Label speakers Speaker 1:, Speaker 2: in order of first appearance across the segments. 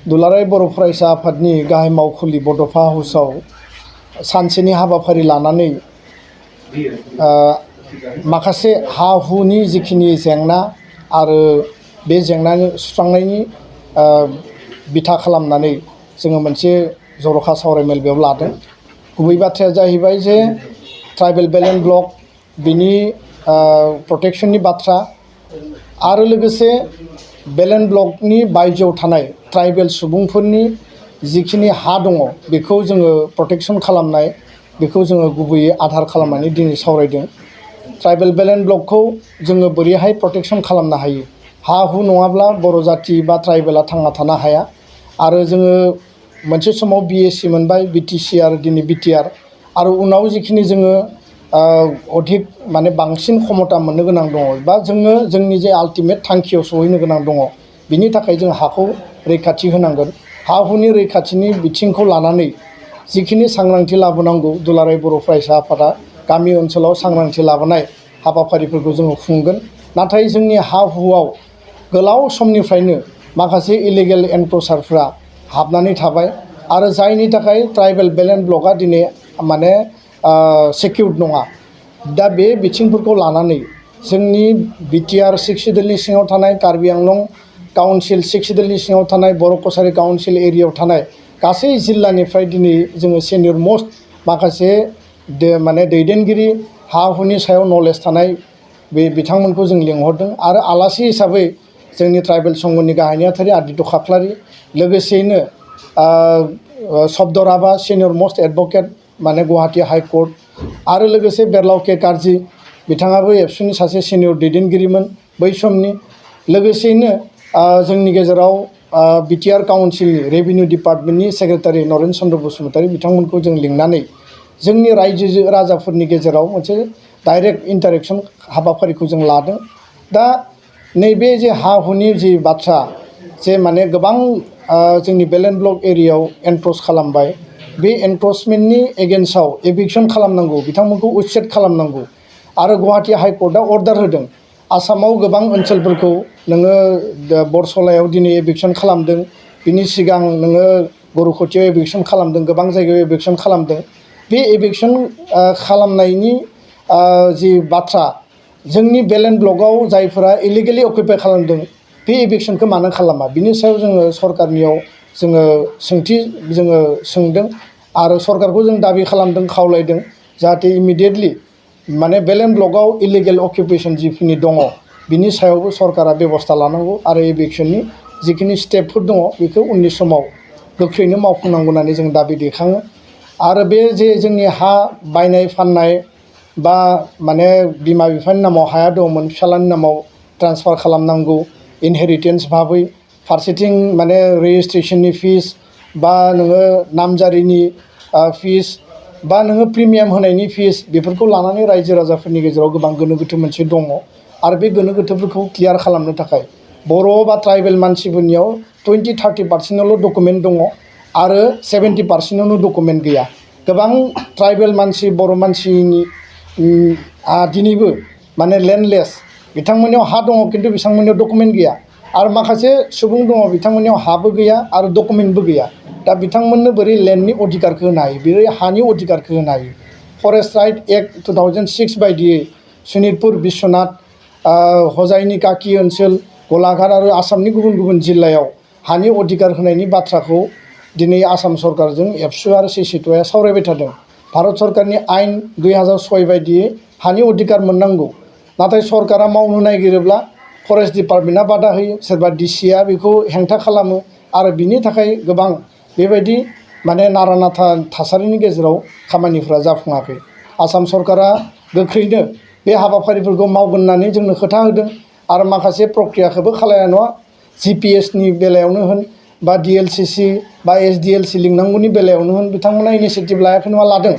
Speaker 1: दुलाराय बर' फरायसा आफादनि गाहाय मावखुलि बड'फा हाउसआव सानसेनि हाबाफारि लानानै माखासे हा हुनि जिखिनि जेंना आरो बे जेंनानि सुस्रांनायनि बिथा खालामनानै जोङो मोनसे जर'खा सावरायमेल बेयाव लादों। गुबै बाथ्राया जाहैबाय जे ट्राइबेल बेलेन्स ब्लक बिनि प्रटेक्शननि बाथ्रा आरो लोगोसे बेलेन्स ब्लकनि बायजोआव थानाय ट्राइबेल सुबुंफोरनि जिखिनि हा दङ बेखौ जोङो प्रटेक्शन खालामनाय, बेखौ जोङो गुबैयै आधार खालामनानै दिनै सावरायदों। ट्राइबेल बेलेन्स ब्लकखौ जोङो बोरैहाय प्रटेक्शन खालामनो हायो। हा हु नङाब्ला बर' जाथि बा ट्राइबेला थांना थानो हाया। आरो जोङो मोनसे समाव BSc मोनबाय, BTC आरो दिनै BTR आरो उनाव जिखिनि जोङो अधिक माने बांसिन क्षमता मोननो गोनां दङ बा जोङो जोंनि जे आल्टिमेट थांखियाव सहैनो गोनां दङ, बिनि थाखाय जों हाखौ रैखाथि होनांगोन। हा हुनि रैखाथिनि बिथिंखौ लानानै जिखिनि सांग्रांथि लाबोनांगौ दुलाराय बर' फरायसा आफादा गामि ओनसोलाव सांग्रांथि लाबोनाय हाबाफारिफोरखौ जोङो खुंगोन। नाथाय जोंनि हा हुआव गोलाव समनिफ्रायनो माखासे इलिगेल एनक्रचारफ्रा हाबनानै थाबाय आरो जायनि थाखाय ट्राइबेल बेलेन्स ब्लकआ दिनै माने सेकिउर्ड नङा। दा बे बिथिंफोरखौ लानानै जोंनि BTR 6 सिडुलनि सिङाव थानाय, कार्बि आंलं काउन्सिल 6 सिडुलनि सिङाव थानाय, बर' कसारि काउन्सिल एरियायाव थानाय गासै जिल्लानिफ्राय दिनै जोङो सिनियर मस्ट माखासे माने दैदेनगिरि हा हुनि सायाव नलेज थानाय बे बिथांमोनखौ जों लिंहरदों आरो आलासि हिसाबै जोंनि ट्राइबेल संघनि गाहाय नेहाथारि आदित्य खाख्लारि, लोगोसेयैनो सब्दराबा सिनियर मस्ट एडभकेट माने गुवाहाटी हाइ कर्ट आरो लोगोसे बेरलाव के कार्जी बिथाङाबो एबसुनि सासे सिनियर दैदेनगिरिमोन बै समनि। लोगोसेयैनो जोंनि गेजेराव BTR काउन्सिलनि रेभिनिउ डिपार्टमेन्टनि सेक्रेटारि नरेन चन्द्र बसुमतारी बिथांमोनखौ जों लिंनानै जोंनि रायजो राजाफोरनि गेजेराव मोनसे डाइरेक्ट इन्टारेक्सन हाबाफारिखौ जों लादों। दा नैबे जे हा हुनि जि बाथ्रा जे माने गोबां जोंनि बेलेन्स ब्लक एरियायाव एनक्रच खालामबाय, बे एनक्रचमेन्टनि एगेन्स्टआव एभिक्सन खालामनांगौ, बिथांमोनखौ उच्चेद खालामनांगौ आरो गुवाहाटी हाइ कर्टआ अर्डार होदों। आसामाव गोबां ओनसोलफोरखौ नोङो बरसलायाव दिनै एभिक्सन खालामदों, बिनि सिगां नोङो गरुखथियाव एभिक्सन खालामदों, गोबां जायगायाव एभिक्सन खालामदों। बे एभिक्सन खालामनायनि जि बाथ्रा जोंनि बेलेन्स ब्लकआव जायफोरा इलिगेलि अकुपाय खालामदों बे एभिक्सनखौ मानो खालामा, बिनि सायाव जोङो सरकारनियाव जोङो सोंथि सोंदों आरो सरकारखौ जों दाबि खालामदों, खावलायदों जाहाथे इमिडियेटलि माने बेलेन्स ब्लकआव इलिगेल अकुपेसन जिखिनि दङ बिनि सायावबो सरकारा बेबस्था लानांगौ आरो एभिक्सननि जिखिनि स्टेपफोर दङ बेखौ उननि समाव गोख्रैनो मावफुंनांगौ होननानै जों दाबि दैखाङो। आरो बे जे जोंनि हा बायनाय फाननाय बा माने बिमा बिफानि नामाव हाया दङमोन, फिसालानि नामाव ट्रान्सफार खालामनांगौ इनहेरिटेन्स भाबै, फारसेथिं माने रेजिस्ट्रेसननि फिस बा नोङो नामजारिनि फिस बा नोङो प्रिमियाम होनायनि फिस, बेफोरखौ लानानै रायजो राजाफोरनि गेजेराव गोबां गोनो गोथो मोनसे दङ। आरो बे गोनो गोथोफोरखौ क्लियार खालामनो थाखाय बर' बा ट्राइबेल मानसिफोरनियाव 20-30% डकुमेन्ट दङ आरो 70%आवनो डकुमेन्ट गैया। गोबां ट्राइबेल मानसि बर' मानसिनि दिनैबो माने लेन्डलेस, बिथांमोननियाव हा दङ खिन्थु बिथांमोननियाव डकुमेन्ट गैया। आरो माखासे सुबुं दङ बिथांमोननियाव हाबो गैया आरो डकुमेन्टबो गैया। दा बिथांमोननो बोरै लेन्डनि अधिकारखौ होनो हायो, बोरै हानि अधिकारखौ होनो हायो। फरेस्ट राइट एक्ट 2006 बायदियै सनितपुर, बिश्वनाथ, हजाइनि काकि ओनसोल, गलाघाट आरो आसामनि गुबुन गुबुन जिल्लायाव हानि अधिकार होनायनि बाथ्राखौ दिनै आसाम सरकारजों एबसु आरो CC2आ सावरायबाय थादों। भारत सरकारनि आयेन 2006 बायदियै हानि अधिकार मोननांगौ, नाथाय सरकारा मावनो नागिरोब्ला फरेस्ट डिपार्टमेन्टआ बादा होयो, सोरबा DCआ बेखौ हेंथा खालामो आरो बिनि थाखाय गोबां बेबायदि माने नारा नाथा थासारिनि गेजेराव खामानिफ्रा जाफुङाखै। आसाम सरकारा गोख्रैनो बे हाबाफारिफोरखौ मावगोन होननानै जोंनो खोथा होदों आरो माखासे प्रक्रियाखौबो खालाया नङा। GPSनि बेलायावनो होन बा DLCC बा SDLC लिंनांगौनि बेलायावनो होन, बिथांमोना इनिसियेटिभ लायाखै नङा, लादों,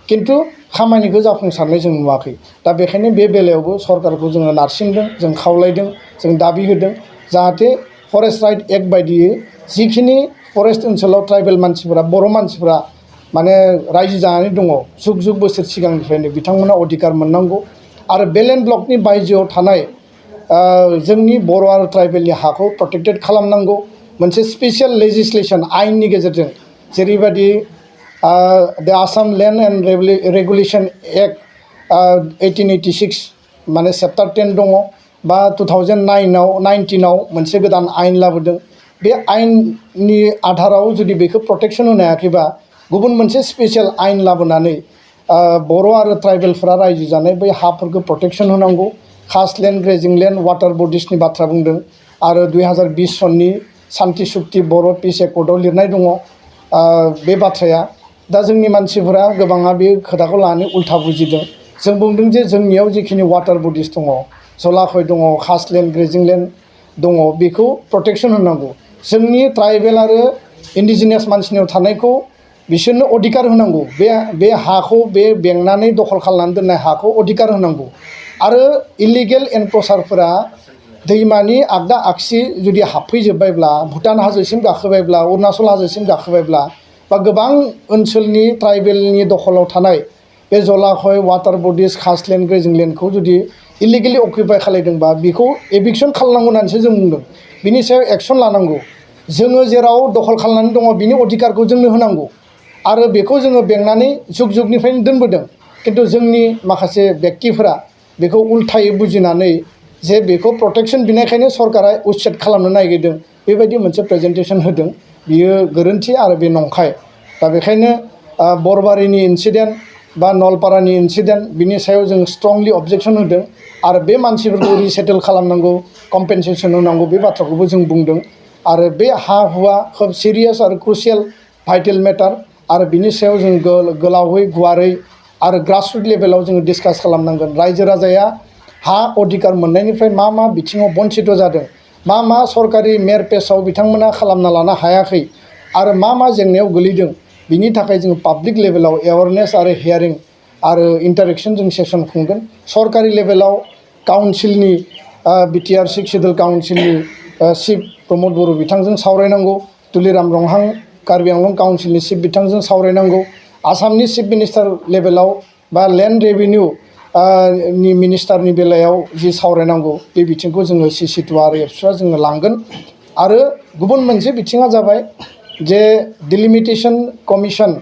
Speaker 1: खिन्थु खामानिखौ जाफुंसारनाय जों नुवाखै। दा बेखायनो बे बेलायावबो सरकारखौ जोङो नारसिनदों, जों खावलायदों, जों दाबि होदों जाहाथे फरेस्ट राइट एक्ट बायदियै जिखिनि फरेस्ट ओनसोलाव ट्राइबेल मानसिफोरा, बर' मानसिफोरा माने रायजो जानानै दङ जुग जुग बोसोर सिगांनिफ्रायनो, बिथांमोना अधिकार मोननांगौ। आरो बेलेन्स ब्लकनि बायजोआव थानाय जोंनि बर' आरो ट्राइबेलनि हाखौ प्रटेक्टेड खालामनांगौ। मोनसे स्पेसियल लेजिस्लेसन आयेननि गेजेरजों जेरैबायदि द Assam land and regulation act 1886 माने चेप्टार 10 दङ बा 2019 मोनसे गोदान आयेन लाबोदों बे आयेननि आधाराव जुदि बेखौ प्रटेक्सन होनो हायाखैबा गुबुन मोनसे स्पेसियेल आयेन लाबोनानै बर' आरो ट्राइबेलफोरा रायजो जानाय बै हाफोरखौ प्रटेक्सन होनांगौ caste land grazing land water बडिसनि बाथ्रा बुंदों आरो 2020 सननि सान्ति सुक्ति बर' पिस एकर्डआव लिरनाय दङ बे बाथ्राया दा जोंनि मानसिफोरा गोबाङा बे खोथाखौ लानानै उल्था बुजिदों जों बुंदों जे जोंनियाव जिखिनि वाटार बडिस दङ जलाखय दङ कास्ट लेन्ड ग्रेजिं लेन्ड दङ बेखौ प्रटेक्सन होनांगौ जोंनि ट्राइबेल आरो इन्डिजिनियास मानसिनियाव थानायखौ बिसोरनो अधिकार होनांगौ बे हाखौ बे बेंनानै दखल खालामनानै दोननाय हाखौ अधिकार होनांगौ आरो इलिगेल एनक्रचारफोरा दैमानि आगदा आगसि जुदि हाबफैजोब्बायब्ला भुटान हाजोसिम गाखोबायब्ला अरुणाचल हाजोसिम गाखोबायब्ला बा गोबां ओनसोलनि ट्राइबेलनि दखलाव थानाय बे जलाखय वाटार बडिस कास्ट लेन्ड ग्रेजिं लेन्डखौ जुदि इलिगेलि अकुपाय खालायदोंबा बेखौ एभिक्सन खालामनांगौ होननानैसो जों बुंदों बिनि सायाव एक्सन लानांगौ जोङो जेराव दखल खालामनानै दङ बिनि अधिकारखौ जोंनो होनांगौ आरो बेखौ जोङो बेंनानै जुग जुगनिफ्रायनो दोनबोदों किन्तु जोंनि माखासे बेक्तिफोरा बेखौ उल्थायै बुजिनानै जे बेखौ प्रटेक्सन बिनायखायनो सरकारा उच्चेद खालामनो नागिरदों बेबायदि मोनसे प्रेजेन्टेसन होदों बियो गोरोन्थि आरो बे नंखाय दा बेखायनो बरबारिनि इन्सिडेन्ट बा नलपारानि इन्सिडेन्ट बिनि सायाव जों स्ट्रंलि अबजेक्सन होदों आरो बे मानसिफोरखौ रिसेटेल खालामनांगौ कम्पेनसेसन होनांगौ बे बाथ्राखौबो जों बुंदों आरो बे हा हुआ खोब सिरियास आरो क्रुसियेल भाइटेल मेटार आरो बिनि सायाव जों गोलावै गुवारै आरो ग्रासरुट लेभेलाव जोङो डिसकास खालामनांगोन रायजो राजाया हा अधिकार मोननायनिफ्राय मा मा बिथिङाव बन्सित जादों मा सरकारि मेयर पेसाव बिथांमोना खालामना लानो हायाखै आरो मा जेंनायाव गोलैदों बिनि थाखाय जोङो पाब्लिक लेभेलाव एवारनेस आरो हियारिं आरो इन्टारेक्सन जों सेसन खुंगोन सरकारि लेभेलाव काउन्सिलनि बिटिआर सिक्स सिडुल काउन्सिलनि चिफ प्रमद बर' बिथांजों सावरायनांगौ तुलिराम रंहां कार्बि आंलं काउन्सिलनि चिफ बिथांजों सावरायनांगौ आसामनि चिफ मिनिस्टार लेभेलाव बा लेन्ड रेभिनिउ नि मिनिस्टारनि बेलायाव जि सावरायनांगौ बे बिथिंखौ जोङो CC2 आरो एबसुआ जोङो लांगोन आरो गुबुन मोनसे बिथिङा जाबाय जे डिलिमिटेसन कमिसन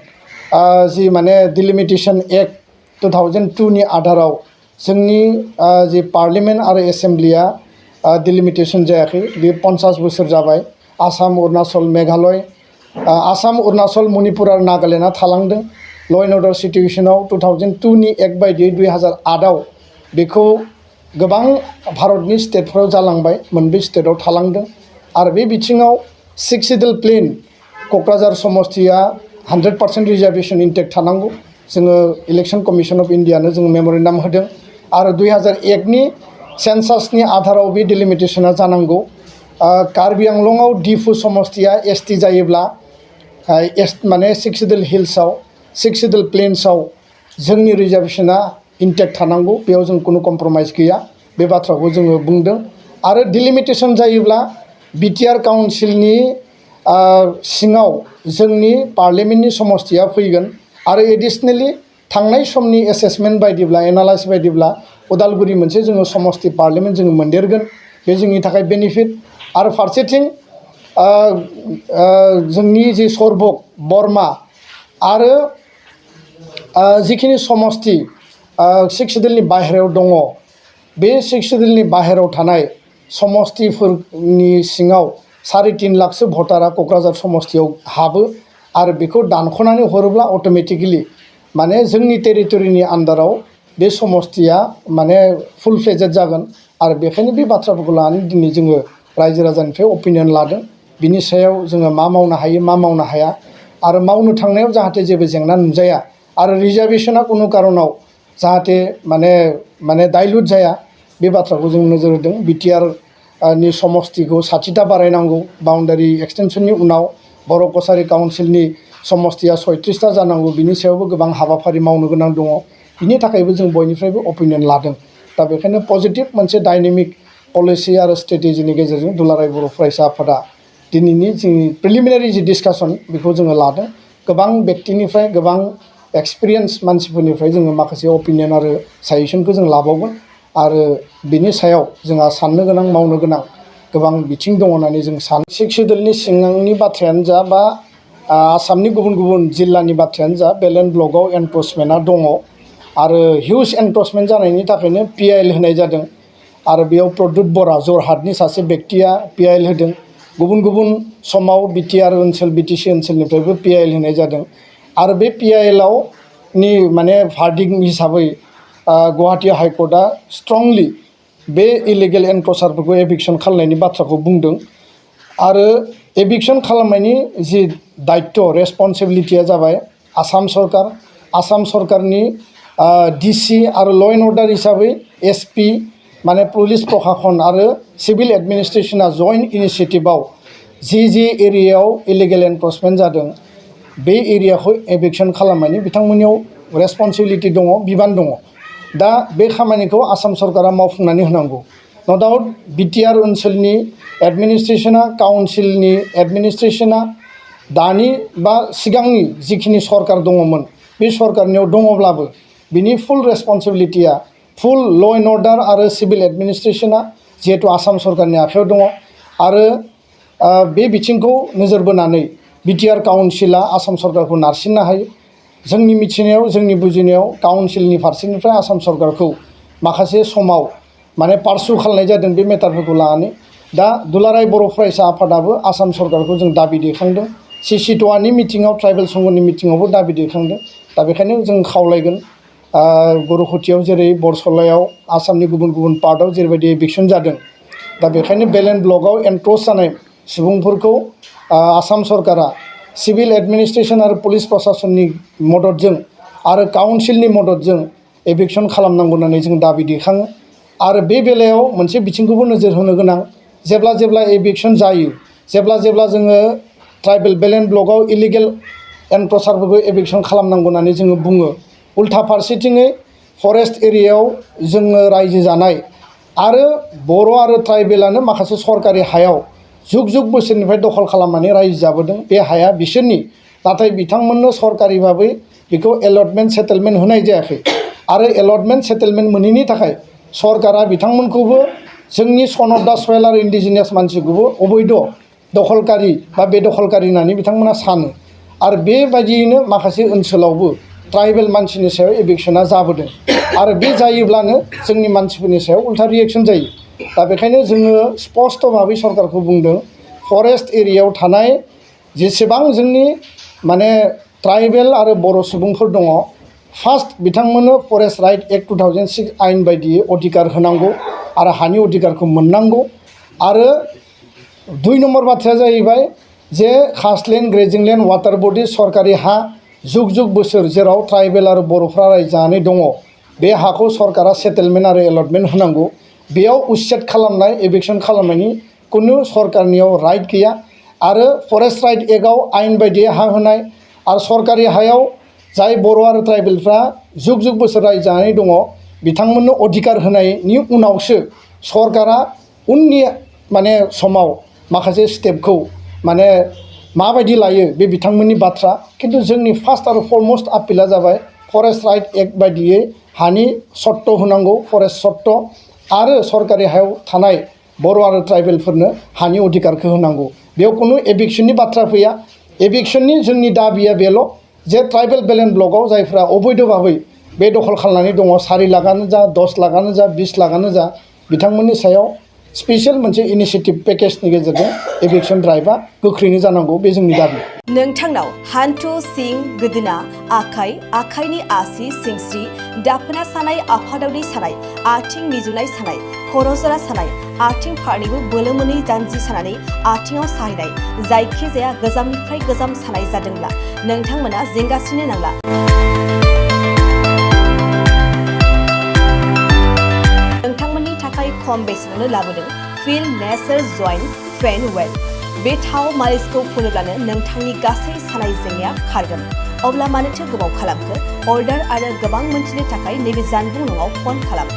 Speaker 1: जि माने डिलिमिटेसन एक्ट 2002 नि आधाराव जोंनि जि पार्लियामेन्ट आरो एसेम्ब्लिया डिलिमिटेसन जायाखै बे 50 बोसोर जाबाय आसाम अरुणाचल मेघालय आसाम अरुणाचल मणिपुर आरो नागालेण्डआ थालांदों ल' एन्ड अर्डार सिटुवेसनाव 2002 नि एक्ट बायदियै 2008 आव बेखौ गोबां भारतनि स्टेटफोराव जालांबाय मोनब्रै स्टेटआव थालांदों आरो बे बिथिङाव सिक्स सिडुल प्लेन क'क्राझार समस्तिया 100% रिजार्भेसन इन्टेक्ट थानांगौ जोङो इलेक्सन कमिसन अफ इन्डियानो जोङो मेम'रेन्डाम होदों आरो 2001 नि सेन्सासनि आधाराव बे डिलिमिटेसना जानांगौ कार्बि आंलंआव डिफु समस्तिया ST जायोब्ला माने सिक्स सिडुल हिल्सआव सिक्स सिडुल प्लेन्सआव जोंनि रिजार्भेसना इन्टेक्ट थानांगौ बेयाव जों कुनु कम्प्रमाइज गैया बे बाथ्राखौ जोङो बुंदों आरो डिलिमिटेसन जायोब्ला बिटिआर काउन्सिलनि सिङाव जोंनि पार्लियामेन्टनि समस्तिया फैगोन आरो एडिसनेलि थांनाय समनि एसेसमेन्ट बायदिब्ला एनालाइस बायदिब्ला उदालगुरि मोनसे जोङो समस्ति पार्लियामेन्ट जोङो मोनदेरगोन बे जोंनि थाखाय बेनिफिट आरो फारसेथिं जोंनि जि सरभोग बर्मा आरो जिखिनि समस्ति सिक्स सिडुलनि बाहेरायाव दङ बे सिक्स सिडुलनि बाहेरायाव थानाय समस्तिफोरनि सिङाव 3.5 लाखसो भटारा क'क्राझार समस्तियाव हाबो आरो बेखौ दानख'नानै हरोब्ला अट'मेटिकेलि माने जोंनि टेरिटरिनि आन्दाराव बे समस्तिया माने फुल फ्लेजेड जागोन आरो बेखायनो बे बाथ्राफोरखौ लानानै दिनै जोङो रायजो राजानिफ्राय अपिनियन लादों बिनि सायाव जोङो मा मावनो हायो मा मावनो हाया आरो मावनो थांनायाव जाहाथे जेबो जेंना नुजाया आरो रिजार्भेसना कुनु कारनाव जाहाथे माने डाइल्युट जाया बे बाथ्राखौ जों नोजोर होदों बिटिआर नि समस्तिखौ 60टा बारायनांगौ बाउन्डारि एक्सटेनसननि उनाव बर' कसारि काउन्सिलनि समस्तिया 36टा जानांगौ बिनि सायावबो गोबां हाबाफारि मावनो गोनां दङ बिनि थाखायबो जों बयनिफ्रायबो अपिनियन लादों दा बेखायनो पजिटिभ मोनसे डायनेमिक पलिसि आरो स्ट्रेटेजिनि गेजेरजों दुलाराय बर' फरायसा आफादा दिनैनि जोंनि प्रिलिमिनारि जि डिसकासन बेखौ जोङो लादों गोबां बेक्तिनिफ्राय गोबां एक्सपिरियेन्स मानसिफोरनिफ्राय जोङो माखासे अपिनियन आरो साजेसनखौ जों लाबावगोन आरो बिनि सायाव जोंहा साननो गोनां मावनो गोनां गोबां बिथिं दङ होननानै जों सानो। सिक्सुवेलनि सिङांनि बाथ्रायानो जा बा आसामनि गुबुन गुबुन जिल्लानि बाथ्रायानो जा बेलेन्ड ब्लकआव एनक्रचमेन्टआ दङ आरो हिउज एनक्रचमेन्ट जानायनि थाखायनो पिआइएल होनाय जादों आरो बेयाव प्रद्युत बरा जरहाटनि सासे बेक्तिया पिआइएल होदों। गुबुन गुबुन समाव बिटिआर ओनसोल बिटिसि ओनसोलनिफ्रायबो पिआइएल होनाय जादों आरो बे पिआइएलआव नि माने भार्डिक्ट हिसाबै गुवाहाटी हाइकर्टआ स्ट्रंलि बे इलिगेल एनक्रचारफोरखौ एभिक्सन खालामनायनि बाथ्राखौ बुंदों आरो एभिक्सन खालामनायनि जि दायित्व रेसपन्सिबिलिटिया जाबाय आसाम सरकारनि डिसि आरो ल एन्ड अर्डार हिसाबै एसपि माने पुलिस प्रशासन आरो सिभिल एडमिनिस्ट्रेसना जइन्ट इनिसिएटिभआव जि एरियायाव इलिगेल एनक्रचमेन्ट जादों बे एरियाखौ एभिक्सन खालामनायनि बिथांमोननियाव रेसपन्सिबिलिटि दङ, बिबान दङ। दा बे खामानिखौ आसाम सरकारा मावफुंनानै होनांगौ। न' डाउट बिटिआर ओनसोलनि एडमिनिस्ट्रेसना काउन्सिलनि एडमिनिस्ट्रेसना दानि बा सिगांनि जिखिनि सरकार दङमोन बे सरकारनियाव दङब्लाबो बिनि फुल रेसपन्सिबिलिटिया फुल ल एन्ड अर्डार आरो सिभिल एडमिनिस्ट्रेसना जिहेतु आसाम सरकारनि आखायाव दङ आरो बे बिथिंखौ नोजोर बोनानै बिटिआर काउन्सिला आसाम सरकारखौ नारसिननो हायो। जोंनि मिथिनायाव जोंनि बुजिनायाव काउन्सिलनि फारसेनिफ्राय आसाम सरकारखौ माखासे समाव माने पारसु खालामनाय जादों बे मेटारफोरखौ लानानै। दा दुलाराय बर' फरायसा आफादाबो आसाम सरकारखौ जों दाबि दैखांदों। सिसिट'आनि मिटिङाव ट्राइबेल संघनि मिटिङावबो दाबि दैखांदों। दा बेखायनो जों खावलायगोन गुरखुथियाव जेरै बरसलायाव आसामनि गुबुन गुबुन पार्टआव जेरैबायदि एभिक्सन जादों दा बेखायनो बेलेन्ड ब्लकआव एनक्रच जानाय सुबुंफोरखौ आसाम सरकारा सिभिल एडमिनिस्ट्रेसन आरो पुलिस प्रशासननि मददजों आरो काउन्सिलनि मददजों एभिक्सन खालामनांगौ होननानै जों दाबि दैखाङो। आरो बे बेलायाव मोनसे बिथिंखौबो नोजोर होनो गोनां, जेब्ला एभिक्सन जायो, जेब्ला जोङो ट्राइबेल बेलेन्ड ब्लकआव इलिगेल एनक्रचारफोरखौ एभिक्सन खालामनांगौ होननानै जोङो बुङो, उल्था फारसेथिङै फरेस्ट एरियायाव जोङो रायजो जानाय आरो बर' आरो ट्राइबेलानो माखासे सरकारि हायाव जुग बोसोरनिफ्राय दखल खालामनानै रायजो जाबोदों। बे हाया बिसोरनि, नाथाय बिथांमोननो सरकारि भाबै बेखौ एलटमेन्ट सेटेलमेन्ट होनाय जायाखै आरो एलटमेन्ट सेटेलमेन्ट मोनैनि थाखाय सरकारा बिथांमोनखौबो जोंनि सन अफ दा सयेल आरो इन्डिजिनियास मानसिखौबो अबैध दखलकारि बा बेदखलकारि होननानै बिथांमोना सानो आरो बेबायदियैनो माखासे ओनसोलावबो ट्राइबेल मानसिनि सायाव एभिक्सना जाबोदों आरो बे जायोब्लानो जोंनि मानसिफोरनि सायाव उल्था रिएक्सन जायो। दा बेखायनो जोङो स्पष्ट भाबै सरकारखौ बुंदों फरेस्ट एरियायाव थानाय जेसेबां जोंनि माने ट्राइबेल आरो बर' सुबुंफोर दङ फार्स्ट बिथांमोननो फरेस्ट राइट एक्ट 2006 आयेन बायदियै अधिकार होनांगौ आरो हानि अधिकारखौ मोननांगौ। आरो 2 नम्बर बाथ्राया जाहैबाय जे खासलेण्ड ग्रेजिंलेण्ड वाटार बडि सरकारि हा जुग बोसोर जेराव ट्राइबेल आरो बर'फ्रा रायजो जानानै दङ बे हाखौ सरकारा सेटेलमेन्ट आरो एलटमेन्ट होनांगौ। बेयाव उच्चेद खालामनाय एभिक्सन खालामनायनि कुनु सरकारनियाव राइट गैया आरो फरेस्ट राइट एक्टआव आयेन बायदियै हा होनाय आरो सरकारि हायाव जाय बर' आरो ट्राइबेलफ्रा जुग बोसोर रायजो जानानै दङ बिथांमोननो अधिकार होनायनि उनावसो सरकारा उननि माने समाव माखासे स्टेपखौ माने माबायदि लायो बे बिथांमोननि बाथ्रा। खिन्थु जोंनि फार्स्ट आरो फरमस्ट आपिला जाबाय फरेस्ट राइट एक्ट बायदियै हानि सत्त होनांगौ, फरेस्ट सत्त आरो सरकारि हायाव थानाय बर' आरो ट्राइबेलफोरनो हानि अधिकारखौ होनांगौ। बेयाव खुनु एभिक्सननि बाथ्रा फैया। एभिक्सननि जोंनि दाबिया बेल' जे ट्राइबेल बेलेन्ड ब्लकआव जायफ्रा अबैध भाबै बे दखल खालामनानै दङ 4 लाखआनो जा 10 लाखआनो जा 20 लाखआनो जा बिथांमोननि सायाव स्पेसियेल मोनसे इनिशिएटिभ पेकेजनि गेजेरजों एभिक्सन ड्राइभआ गोख्रैनो जानांगौ, बे जोंनि दाबि।
Speaker 2: नोंथांनाव हान्थु सिं गोदोना आखाइनि आसि सिंस्रि दाफोना सानाय आफादावनि सानाय आथिं मिजुनाय सानाय खर' जरा सानाय आथिं फारनैबो बोलो मोनै जानजि सानानै आथिङाव साहैनाय जायखिजाया गोजामनिफ्राय गोजाम सानाय जादोंब्ला नोंथांमोना जिंगासिनो नांला। नोंथांमोननि थाखाय खम बेसेनावनो लाबोदों फिल नेचार जइन्ट पेन वेल। बे थाव मालिसखौ फुनोब्लानो नोंथांनि गासै सानाय जेंनाया खारगोन। अब्ला मानोथो गोबाव खालामखो? अर्डार आरो गोबां मोनथिनो थाखाय नैबे जानबुं नङाव फन खालाम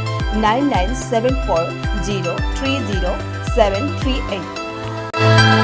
Speaker 2: 9974030738।